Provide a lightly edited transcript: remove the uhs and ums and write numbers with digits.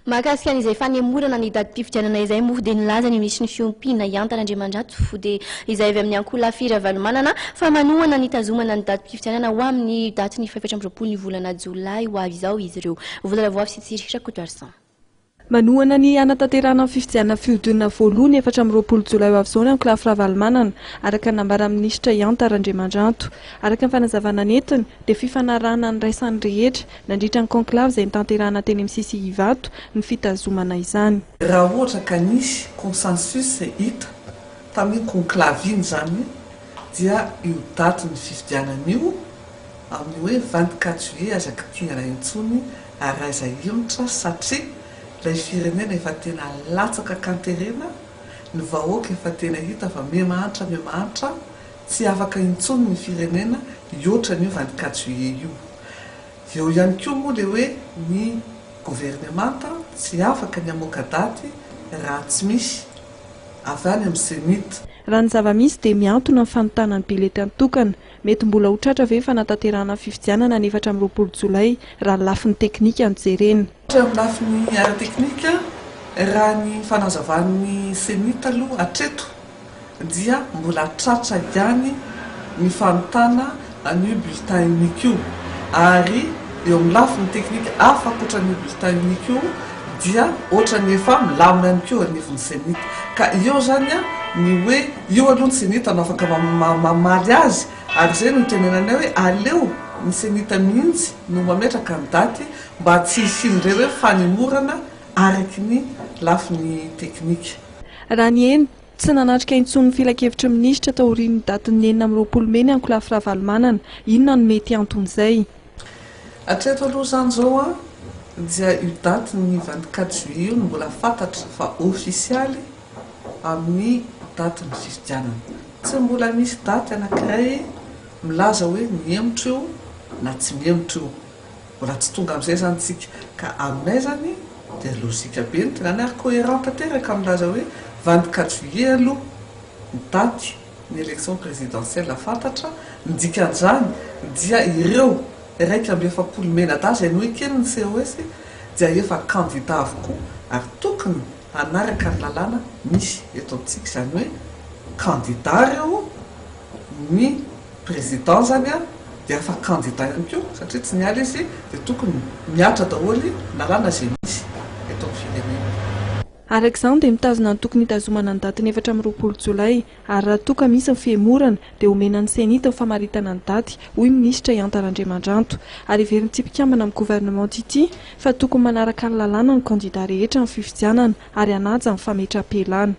Mahakasika an'izay fanemorana ny datim-pifidianana izay moa dia nilaza ny minisitry ny Fiompiana, Ihanta Randriamandrato, dia izay avy amin'ny ankolafy Ravalomanana fa manohana ny hitazomana ny datim-pifidianana ho amin'ny datin'ny faha-24 ny volana jolay ho avy izao izy ireo. Vola Ravoavy sy Tsiry Rakotoarison. Manohana ny hanatanterahana ny fifidianana fihodinana voalohany 24 jolay ho avy izao ny ankolafy Ravalomanana, araka ny nambaran'ny minisitra Ihanta Randriamandranto. Araka ny fanazavana nentiny dia fifanarahana niraisan'ny rehetra Nandritra ny conclave izay notanterahana teny amin'ny CCI Ivato ny fitazomana izany. Raha ohatra ka nisy consensus hita tamin'iny conclave iny izany dia io datin'ny fifidianana io amin'ny hoe 24 juillet aza kitihana intsony ary aiza hiemotra satria ilay firenena efa tena latsaka an-kanterena, ny vahoaka efa tena hita fa miha-mahantra miha-mahantra, tsy afaka intsony ny firenena hihoatra an'io 24 juillet io. Eo ihany koa moa ilay hoe ny governemanta tsy afaka ny hamoaka daty raha tsy misy avy any amin'ny Cenit. Raha ny zava-misy dia mihantona ny fanontana ny bileta tokana. Mety mbola ho tratra ve ny fanatanterahana ny fifidianana ny 24 jolay raha ny lafiny teknika no jerena? Ohatra amin'ny lafiny ara-teknika, raha ny fanazavan'ny Cenit aloha hatreto dia mbola tratra ihany ny fanontana an'io bulletin unique io ary eo amin'ny lafiny teknika hafa ankoatra an'io bulletin unique io dia ohatran'ny efa milamina ihany koa eo anivon'ny Cenit ka eo izany ny hoe io aloha ny Cenit no afaka mamaly azy ary izay no itenenanay hoe aleo ny Cenit mihitsy no mametraka ny daty mba tsy hisian'ireo hoe fanemorana araky ny lafiny teknika. Raha ny heno, tsy nanatrika intsony ny filankevitry ny minisitra taorian'ny datin'ny 26 mey ny ankolafy Ravalomanana. Inona no mety anton'izay? Hatreto aloha izany izao an, dia io datin'ny 24 juillet io no mbola fantatra fa ofisialy amin'ny datin'ny fifidianana. Tsy mbola misy daty anankiray milaza hoe mihemotra io na tsy mihemotra io. Mbola tsy tonga amin'izay izany tsika. Ka aminay izany dia logique be ny tonany ary cohérent tanteraka milaza hoe 24 juillet aloha ny daty ny élection présidentielle fantatra, ny dikan'izany dia ireo 41 menadahy izay noeken'ny COS dia efa candidat avokoa ary tokony hanaraka ny lalàna misy eto amintsika, izany hoe candidat ireo ny Président zany an dia afa candidat ihany koa satria tsy niala izy dia tokony mihatra daholo ny lalàna izay misy eto amin'ny firenena. Araka izany dia mitazona ny tokony hitazomana ny datin'ny 24 jolay ary raha toa ka misy ny fihemorana dia omena ny Cenit ny famaritana ny daty, hoy ny minisitra Ihanta Randriamandranto. Ary heverin'ity mpikambana amin'ny governemanta ity fa tokony manaraka ny lalàna ny kandida rehetra amin'ny fifidianana ary hanaja ny fametram-pialana.